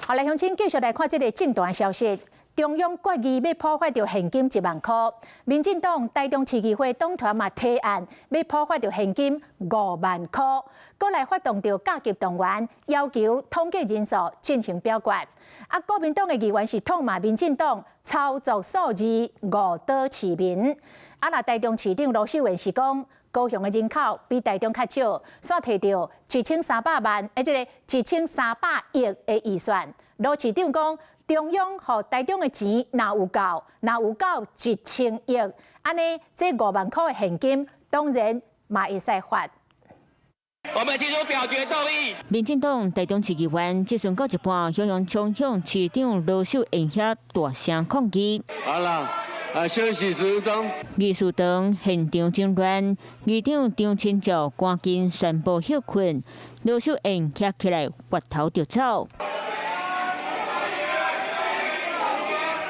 好，來，鄉親繼續來看這个政壇消息。中央決議欲普發著現金1萬箍，民進黨台中市議會黨團嘛提案欲普發著現金5萬箍，閣來發動著甲級動員，要求統計人數進行表決。啊，國民黨的議員是痛罵民進黨操作數字誤導市民。啊，若台中市長盧秀燕是講，高雄的人口比台中較少，煞提著1300萬，欸，這个1300億的預算。盧市長講，中央予台中的錢若有夠，若有夠1000億，按呢，這5萬箍的現金當然嘛會使發。我們提出表決動議。民進黨台中市議員質詢到一半，雄雄衝向市長盧秀燕遐大聲抗議。好啦，啊，休息10分鐘。議事堂現場真亂，議長張清照趕緊宣布歇困，盧秀燕站起來發頭就走。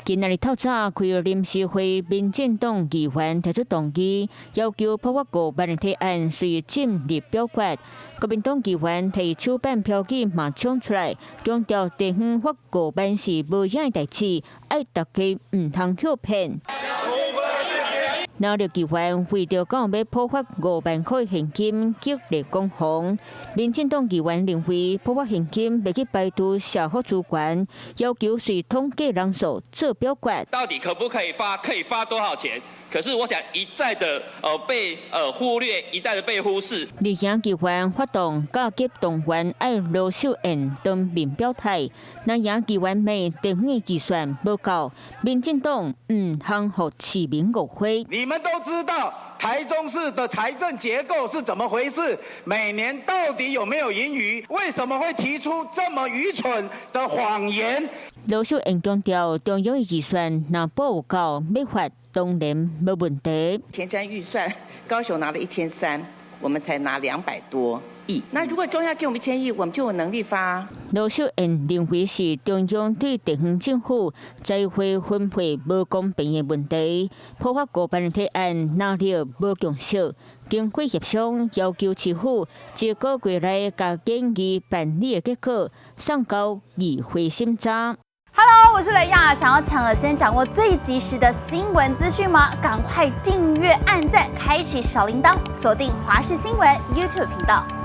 今仔日透早開臨時會，民進黨議員提出動議，要求普發5萬的提案隨進入表決。國民黨議員提手板標記嘛衝出來，強調地方發五萬是無影的代誌，愛大家毋通予騙。藍綠議員為著講欲普發5萬箍現金，激烈攻防。民進黨議員認為普發現金袂去排除社福資源，要求隨統計人數做表決。到底可不可以發？可以發多少錢？可是我想一再的被忽略，一再的被忽視。綠營議員發動甲級動員愛盧秀燕當面表態，藍營議員罵地方的預算無夠，民進黨毋通予市民誤會。你們都知道台中市的財政結構是怎麼回事？每年到底有沒有盈餘？為什麼會提出這麼愚蠢的謊言？盧秀燕強調，中央的預算若補有夠，欲發當然無問題。前瞻預算，高雄拿了1300，我們才拿200多億。那如果中央給我們1000億，我們就有能力發。盧秀燕認為是中央對地方政府財費分配無公平的問題，普發5萬的提案藍綠無共識，經過協商，要求市府一個月內共建議辦理的結果送交議會審查。 Hello，我是雷亞，想要搶先掌握最及時的新聞資訊嗎？趕快訂閱、按讚、開啟小鈴鐺，鎖定華視新聞 YouTube 頻道。